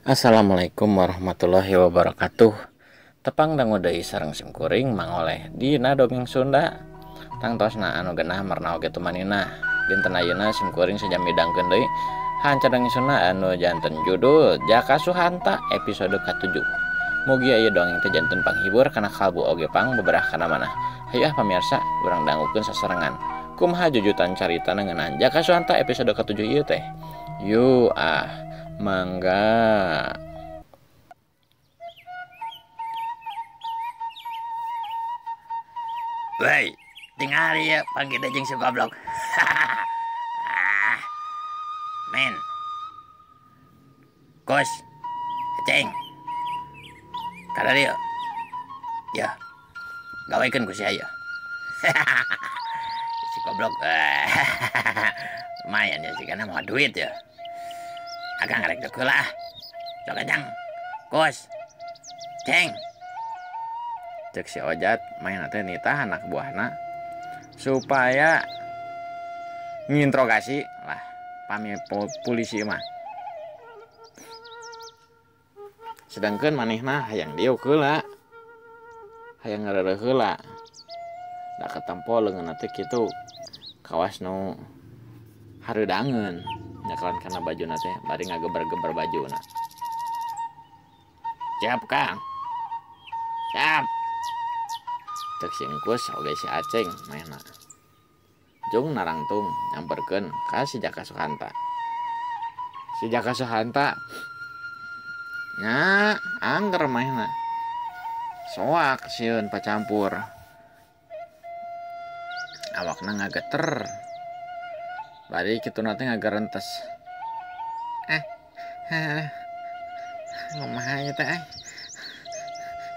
Assalamualaikum warahmatullahi wabarakatuh. Tepang dangu deui sareng simkuring mangoleh dina dongeng Sunda. Tangtosna anu genah marna oge tumaninah. Dinten ayeuna simkuring seja midangkeun deui hanca dongeng Sunda anu janten judul Jaka Suhanta episode ka-7. Mugi aya dongeng teh janten panghibur kana kalbu oge pang beberah kana manah. Hayu ah pamirsa, urang dangukeun sasarengan. Kumaha jujutan carita ngeunaan Jaka Suhanta episode ka-7 ieu teh? Yu ah. Mangga. Woi, tingali ya panggil jeung si goblok. Ah. Men. Kos. Aceng. Kada dieu. Ya. Gawekeun ku si aya. Si goblok. Lumayan ya sih karena mau duit ya. Akang rek dek heula ah. Sok ajang. Kos. Ceng. Cek si Ojat main teh nitah anak buahna supaya nginterogasi lah pami polisi mah. Sedangkan manehna hayang dieu heula. Hayang ngareureun heula. Da katempo leungeunna teh kitu kawas nu hareudangeun. Nyakalan kana bajuna teh bari ngageber-geber bajuna. Siap, Kang. Siap. Cek si Engkus oge si Aceng manehna. Jung narangtung nyamperkeun ka si Jaka Suhanta. Si Jaka Suhanta nya angger manehna. Soak sieun pacampur. Awakna ngageter. Bari kitu na teh ngagarentes. Kumaha ieu teh?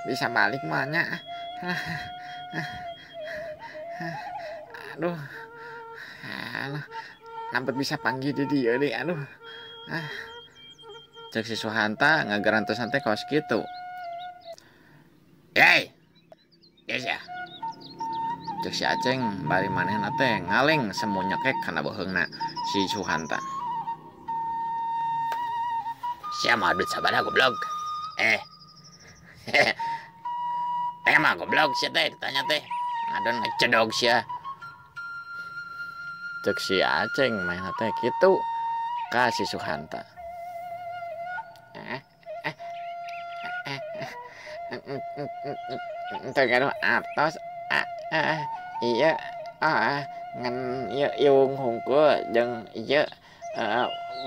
Bisa balik mah nya. Aduh. Alah, nampet bisa panggil di dieu deui aduh. Cek si Suhanta ngagarantesan teh kaos kitu. Hei. Geus ya. Cek si Aceng bari manehna teh ngaleng semu nyekek kana beuheungna si Suhanta. Sia mah duit sabaraha goblok? Tema goblok sia teh ditanya teh. Ngadon ngecedog sia. Cek si Aceng manehna teh kitu ka si Suhanta. Teu gaduh atos. Iya, ngan ieu iung hungkul jeung ieu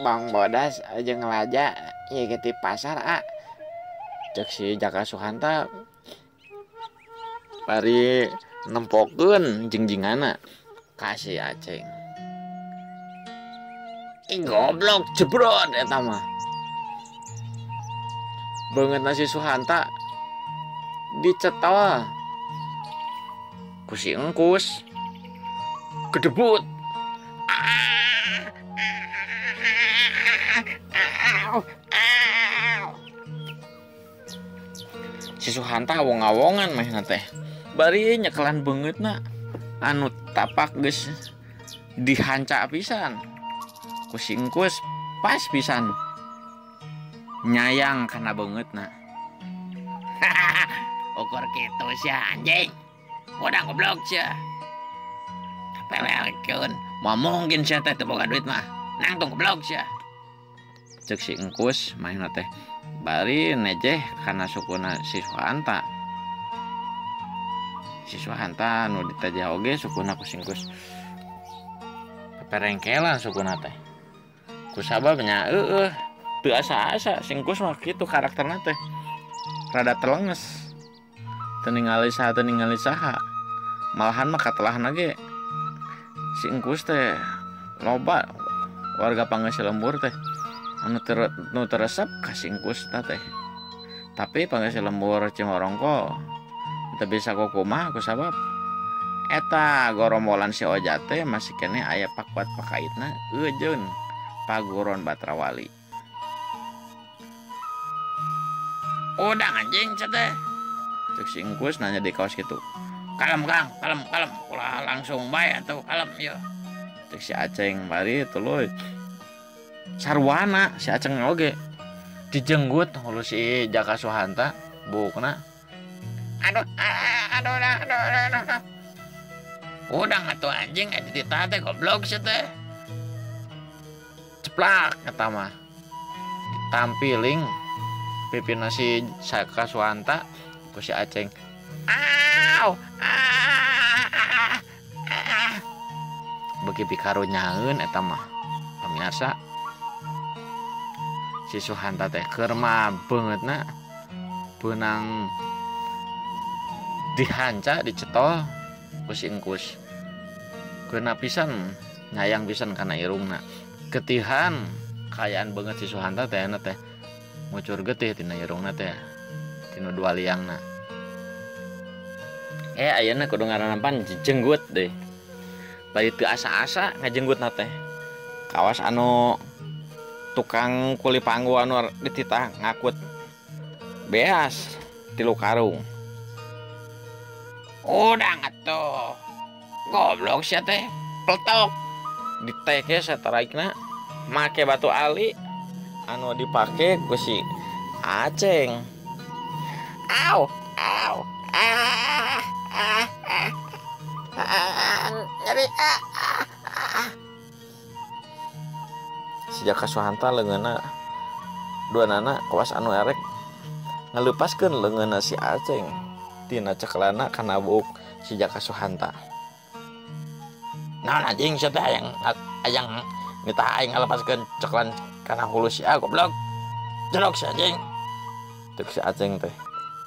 bang bodas jeung laja ieu ge ti pasar ah. Cek si Jaka Suhanta bari nempokeun jingjingana ka si Aceng. Ih goblok jebrot eta mah. Beungeutna si Suhanta dicetol ku si Engkus. Gedebut. Si Suhanta awong-awongan manehna teh. Bari nyekelan beungeutna anu tapak geus dihanca pisan. Ku si Engkus pas pisan nyayang kana beungeutna. Ukur kitu sia anjing. Udah goblok sia. Pelelkeun. Moal mungkin sia teh teu boga duit mah. Nangtung goblok sia. Cek si Engkus manehna teh bari nejeh kana sukuna si Suhanta. Si Suhanta nu ditajah oge sukuna ku si Engkus. Peperengkelan sukuna teh. Kusabab nya eueuh teu asa-asa si Engkus mah kitu karakterna teh. Rada telenges. Teu ningali saha teu ningali saha. Malahan mah katelahna ge si Engkus teh loba warga Pangeusi Lembur teh anu nu teu resep ka si Engkus teh. Tapi Pangeusi Lembur Cimorongko teu bisa kukumaha kusabab eta gorombolan si Ojat teh masih keneh aya pakuat pakaitna eujeun paguron Batrawali. Udah anjing sia teh. Cek si Engkus nanya di kaos kitu. Kalem Kang, kalem kalem, ulah langsung bae atuh kalem ieu. Cek si Aceng bari tuluy sarwana si Aceng oge. Dijenggut hulu si Jaka Suhanta buukna. Aduh, aduh, aduh, aduh, aduh. Udah atuh anjing eta ditah teh goblok sia teh. Ceplak eta mah. Ditampiling pipina si Jaka Suhanta ku si Aceng. Aw, ah, ah. Beuki pikarunyaeun eta mah. Pamirsa, si Suhanta teh keur mah beungeutna beunang dihanca dicetol ku si Engkus. Keuna pisan nyayang pisan kana irungna. Getihan kaayaan beungeut si Suhanta teh na teh ngucur getih tina irungna teh tina dua liangna. Ayeuna kudu ngaranampan jejenggut deui. Bari teu asa-asa ngajenggutna teh. Kawas anu tukang kuli panggu anu dititah ngakut beas 3 karung. Udah atuh. Goblok sia teh. Peletok. Diteke sataraikna make batu ali anu dipake ku si Aceng. Au, au, ah, ah, ah, ah, nyeri, ah, ah, ah. Si Jaka Suhanta leungeunna dua nana kawas anu erek ngaleupaskeun leungeunna si Aceng tina cekelana kana buuk si Jaka Suhanta. Naon anjing sia teh hayang hayang nitah aing ngalepaskeun cekelan kana hulu si A goblok. Jerok si anjing. Cek si Aceng teh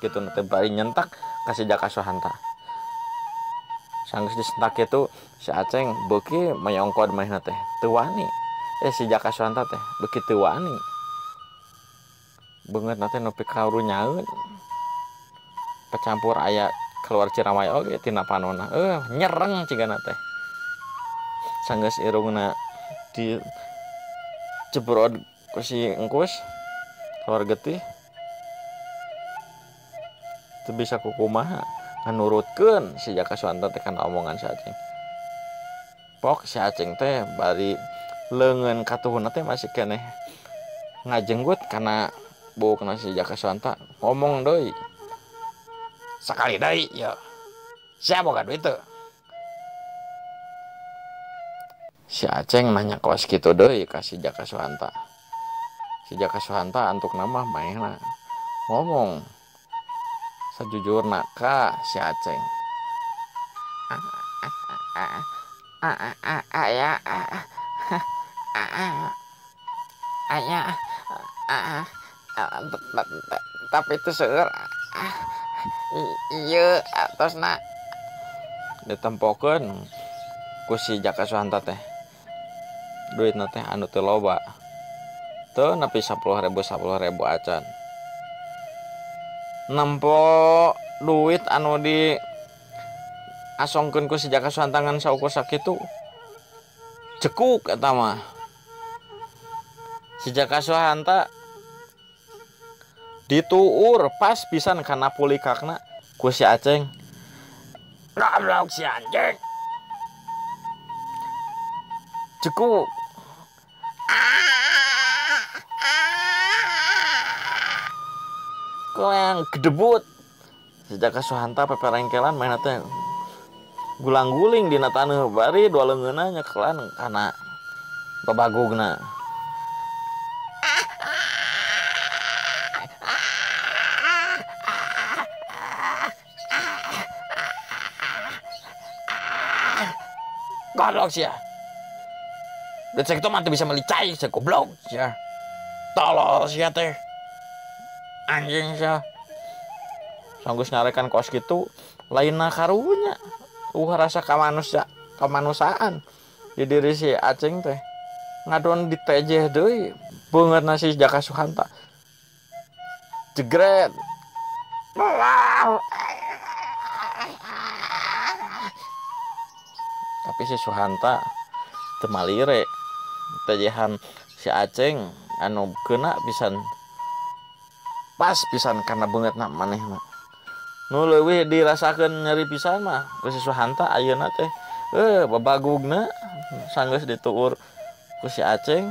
kitu teh bari nyentak ka si Jaka Suhanta. Sanggeus disentak kitu si Aceng beuki mayongkod manehna teh teu wani. Si Jaka Suhanta teh beuki teu wani. Beungeutna teh nepi ka runyaeun. Pecampur aya keluar ciramai oge tina panonna. Nyereng cigana teh. Sanggeus irungna di jebrod ku si Engkus keluar getih. Teu bisa kukumaha nganurutkeun si Jaka Suhanta teh kana omongan si Aceng. Pok si Aceng teh bari leungeun katuhunna teh masih keneh ngajenggut kana buukna si Jaka Suhanta ngomong deui. Sakali deui ieu. Sia boga duit teu? Si Aceng nanya kawas kitu deui ka si Jaka Suhanta. Si Jaka Suhanta antukna mah manehna ngomong sajujurna ka si Aceng. Aya aya tapi itu seueur ieu atosna ditempokeun ku si Jaka Suhanta teh. Duitna teh anu teu loba. Teu nepi 10.000 10.000 acan. Nempo duit anu di asongkeun ku si Jaka Suhanta ngan saukur sakitu cekuk eta mah. Si Jaka Suhanta dituur pas pisan kana pulikakna ku si Aceng. Goblok si anjing. Cekuk. Yang gedebut. Si Jaka Suhanta peperengkelan mainna teh gulang-guling dina taneuh bari dua leungeunna nyekelan kana babagugna. Goblok sia. Duit sakitu mah teu bisa meuli cai sia goblok sia. Tolol sia teh. Anjing sia. Sanggeus nyarekan kos kitu lainna karunya. Rasa kemanusiaan di diri si Aceng teh. Ngadon ditejeh deui beungeutna si Jaka Suhanta. Jegret. Tapi si Suhanta teu malire. Tejehan si Aceng anu keuna pisan pas pisan kana beungeutna manehna. Nu leuwih dirasakeun nyeri pisan mah ku si Suhanta ayeuna teh babagugna sanggeus dituur ku si Aceng.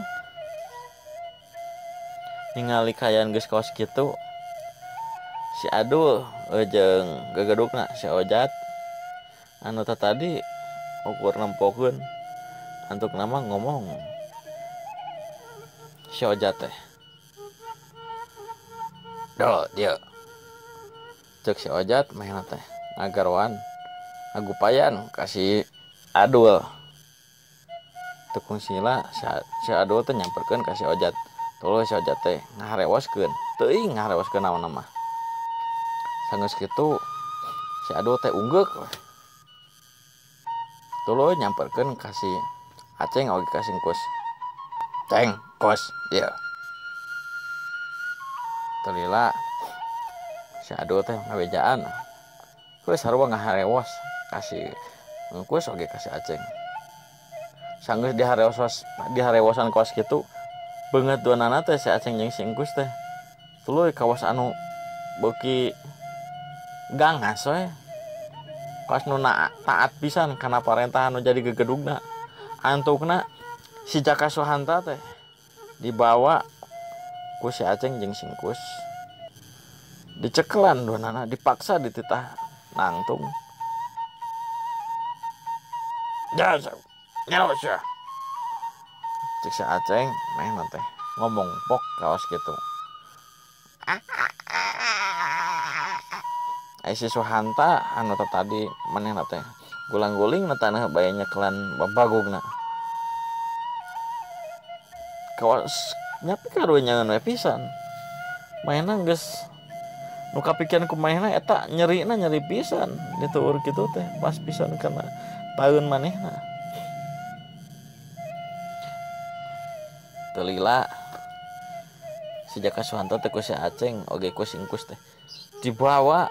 Ningali kaayaan geus kawas kitu si Adul jeung gegedukna si Ojat anu tadi ukur nempokeun antuk nama ngomong si Ojat teh. Dol dieu. Cek si Ojat manehna teh ngagarwan ngagupayan ka si Adul. Teu kungsila si Adul teh nyamperkeun ka si Ojat. Tuluy si Ojat teh ngaharewoskeun. Teuing ngaharewoskeun naonna mah. Sanggeus kitu si Adul teh unggeuk we. Tuluy nyamperkeun ka si Aceng oge ka si Engkus. Ceng, kos, dieu. Teu lila si Adul teh ngabejaan. Geus sarua ngaharewos ka si Engkus oge ka si Aceng. Sanggeus diharewosan kawas kitu beungeut duanana teh si Aceng jeung si Engkus teh. Tuluy kawas anu beuki gangas we. Kawas nu taat pisan kana parentah anu jadi gegedugna. Antukna si Jaka Suhanta teh dibawa ku si Aceng jeung si Engkus. Dicekelan duanana, dipaksa dititah nangtung. Sia. Cek si Aceng manehna teh ngomong pok kawas kitu. Ai si Suhanta anu tadi manehna teh gulang-guling na tanah bae nyekelan babagogna. Kawas nyapi karunya we pisan. Manehna geus nu kapikiran ku manehna eta nyerina nyeri pisan dituur kitu teh pas pisan kana taeun manehna. Teu lila si Jaka Suhanta teh ku si Aceng oge ku si Engkus teh dibawa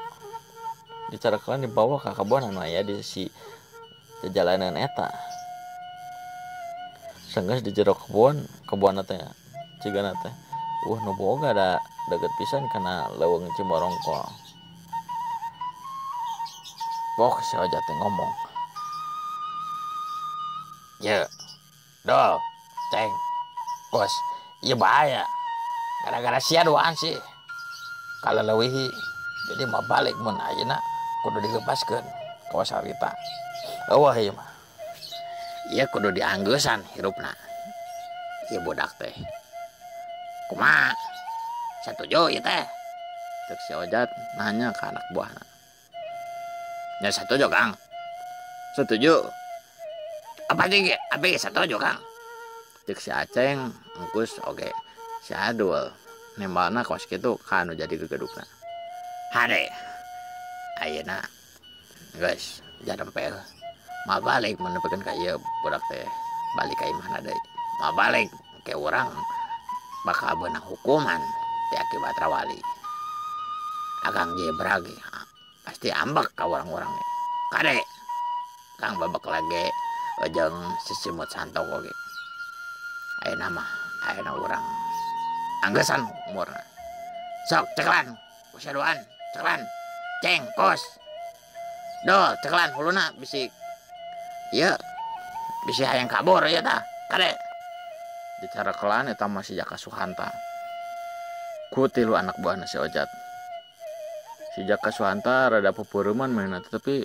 dicarekelan dibawa ka kebon anu aya di si jajalanan eta. Sanggeus di jero kebon, kebonna teh cigana teh nu boga da deukeut pisan kana leuweung Cimorongkol. Pok si Ojat teh ngomong. Ye, dol, ceng, kos, ieu bahaya. Gara-gara sia duaan sih. Kalau leuwihi jadi mau balik mun ayeuna kudu dilepaskeun kawas harita. Eueuh ieu mah. Ieu kudu dianggeusan hirupna. Ieu budak teh. Kumaha? Satuju ieu teh? Cek si Ojat nanya ke anak buahna. Ya satuju, Kang. Setuju. Apa sih? Abi satuju, Kang. Cek si Aceng, Engkus oge si Adul. Nembalna kawas kitu ka anu jadi gegedukna. Hade. Ayeuna geus jarempel. Ma balik mun nepikeun ka ieu budak teh balik ka imahna deui. Ma balik ke urang bakal beunang hukuman ti akibat rawali. Akang jebra ge pasti ambek ka urang-urang ge. Kade Kang babak lage jeung sisimut santok oge. Ayeuna mah ayeuna urang anggesan umurna. Sok ceklan kusaduan ceklan ceng kos. Dol ceklan huluna bisi ieu bisi hayang kabur ieu tah. Kade dicarekelan eta mah si Jaka Suhanta ku tilu anak buahna si Ojat. Si Jaka Suhanta rada pupureuman manehna teh tapi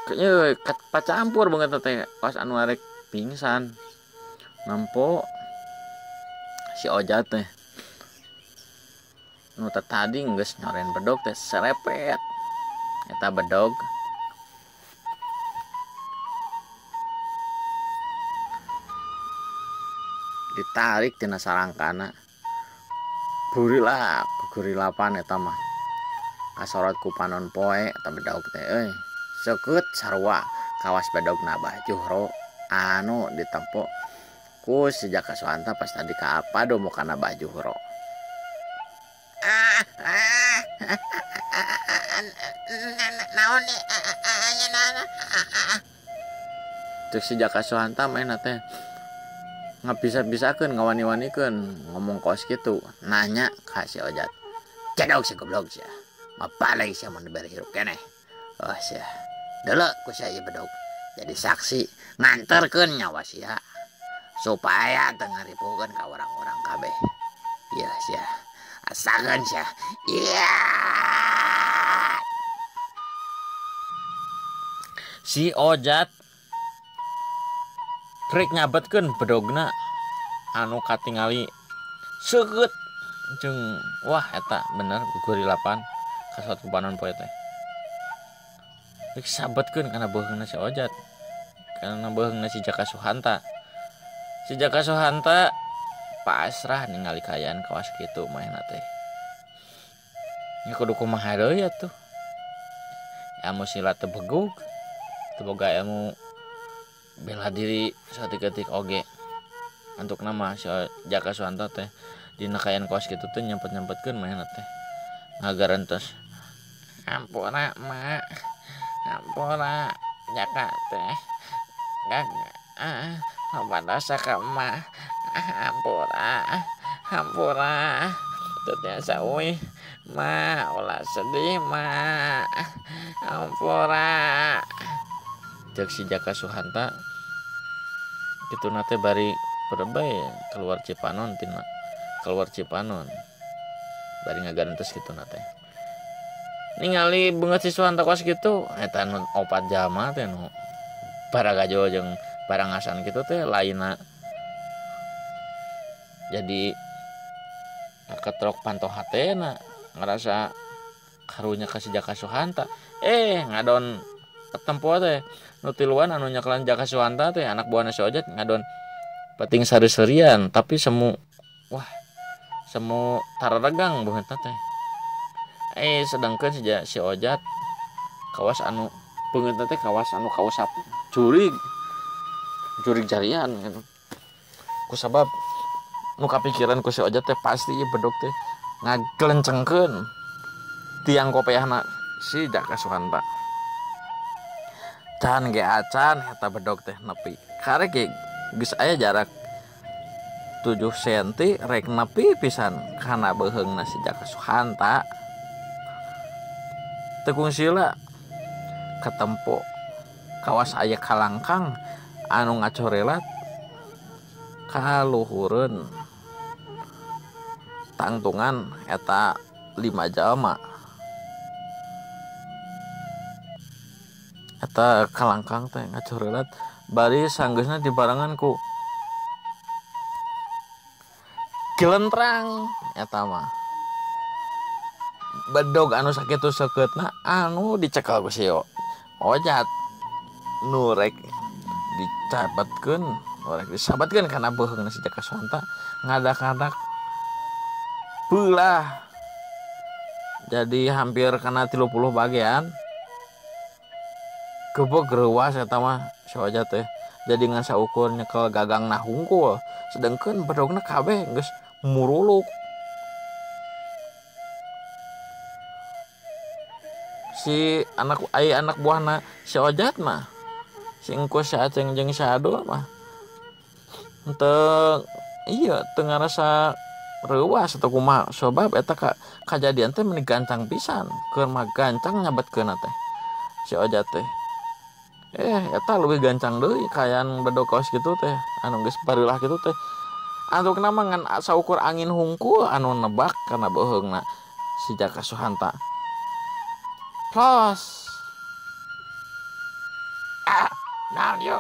kayaknya pacampur banget teh pas anu arek pingsan. Nempo si Ojat teh nu tadi geus nyoren bedog teh serepet eta bedog. Ditarik tina sarangkana. Burilah kegurilapan eta mah. Kasorot ku panon poe eta bedog teh euy. Seukeut sarua kawas bedogna Abah Juhro anu ditempo ku si Jaka Suhanta pas tadi ka pado mukana Abah Juhro. Naon Cek si Jaka Suhanta main teh ngabisa-bisakeun ngawani-wanikeun ngomong kos kitu nanya ka si Ojat. Cedok si goblok sia. Mapaleng sia mun dibere hirup keneh. Oh sia. Deuleu ku sia ieu bedog. Jadi saksi nganterkeun nyawa sia supaya teu ngaripukeun ka urang-urang kabeh. Ya sia. Asakeun sia. Iya. Si Ojat rek nyabetkeun bedogna anu katingali seukeut jeung wah eta bener gugurilapan kasot ku panon poe teh. Rek sabetkeun kana beuheungna si Ojat, kana beuheungna si Jaka Suhanta. Si Jaka Suhanta pasrah ningali kaayaan kawas kitu manehna teh. Nya kudu kumaha deui atuh. Ilmu silat teu begug, teu boga ilmu bela diri saeutik-eutik oge. Antukna mah si Jaka Suhanta teh dina kaayaan kawas kitu teh nyempet-nyempetkeun manehna teh. Ngagarentos. Ampura mak, ampura Jaka teh. Gak loba dosa ka emak. Ampura, ampura. Teu tiasa euy. Ma, ulah sedih ma. Ampura. Ceuk si Jaka Suhanta kituna teh bari perebay keluar Cipanon tina keluar Cipanon. Bari ngagarentos kituna teh. Ningali beungeut si Suhanta kos kitu eta nu opat jalma teh nu paragajo jeung parangasan kitu teh lainna. Jadi ketrok panto hatena ngerasa karunya ka si Jaka Suhanta. Ngadon ketempo teh nu tiluan anu nyekelan Jaka Suhanta teh anak buahna si Ojat ngadon penting sari-serian tapi semu wah semu tararegang beungeutna teh. Sedangkan si Ojat kawas anu beungeutna teh kawas anu kausap jurig jurig jarian gitu. Ku sabab nu kapikiran ku si Ojat teh pasti ieu bedog teh ngagelencengkeun tiang kopeahna si Jaka Suhanta. Can ge acan eta bedog teh nepi. Karek ge geus aya jarak 7 cm rek nepi pisan kana beuheungna si Jaka Suhanta. Teu kungsila katempo kawas aya kalangkang anu ngacorelat kaluhureun tangtungan eta 5 jalma. Eta kalangkang teh ngacorelat bari sanggeusna dibarengan ku kilentrang eta mah. Bedog anu sakitu seukeutna anu dicekel ku si Ojat nu rek dicabetkeun, nu rek disabatkeun kana beuheungna si Jaka Suhanta ngadak-ngadak beulah. Jadi hampir kana 30 bagian. Gebeg reuas eta mah si Ojat teh. Jadi ngan saukur nyekel gagangna hungkul, sedengkeun bedogna kabeh geus muruluk. Si anak ai anak buahna si Ojat mah, si Engkus, si Aceng jeung si Adul mah teu iya teu ngarasa reuas atau kumaha sabab eta kajadian teh meni gancang pisan, keur mah gancang nyabetkeunna teh si Ojat teh. Eta leuwih gancang deui kaayaan bedog kaos kitu teh anu geus bareulah kitu teh. Antukna mah ngan saukur angin hungkul anu nebak kana beuheungna si Jaka Suhanta. Plus Naon ieu?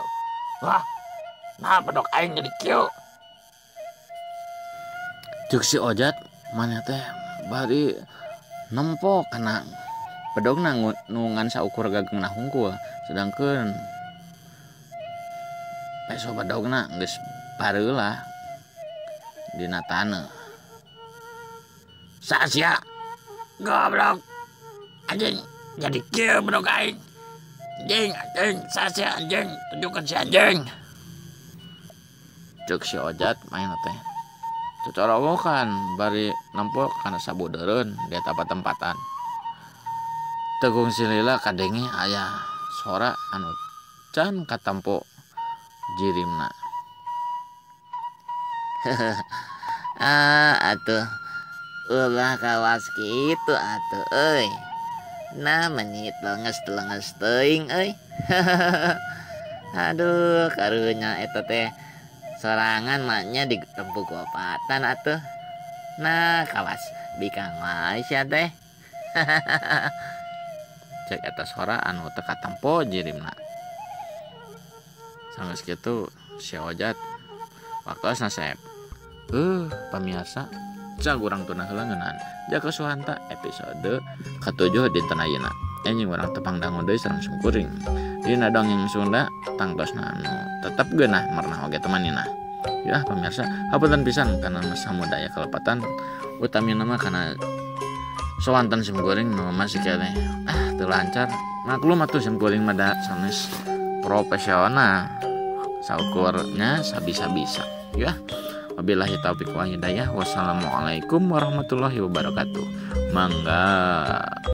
Wah, naon bedog aing jadi kieu? Ceuk si Ojat maneh teh bari nempo kana bedogna nu ngan saukur gagangna hungkul, sedangkeun peso bedogna geus bareulah dina taneuh. Sasia goblok anjing jadi kieu bedog aing. Anjing, anjing, sasia anjing, tunjukkan si anjing. Ceuk si Ojat main teh cocorowokan bari nempo kana sabudeureun di eta patempatan. Tegung silila kadenge aya sora anu can katempo jirimna. Atuh ulah kawas kitu atuh euy. Nah meni telenges-telenges teuing euy. Aduh karunya eta teh sorangan maknya ditempuk opatan atuh. Nah, kawas bikang wae sia teh. Cek eta sora anu teu katempo jirimna. Sanggeus kitu si Ojat waktosna sep. Pamirsa, cag urang tunah heula ngeunaan Jaka Suhanta episode ka-7 dinten ayeuna. Anjing urang tepang dangu deui sareng simkuring. Dina dongeng Sunda tangtosna anu tetep geunah merenah oge temanina. Ya pamirsa, hapunten pisan kana samudaya kalepatan utamina mah kana sowanten simkuring nu masih keneh teu lancar. Maklum atuh simkuring mah da sanes profesional. Saukurnya sabisa-bisa. Ya. Wabillahi taufiq wal hidayah. Wassalamualaikum warahmatullahi wabarakatuh. Mangga.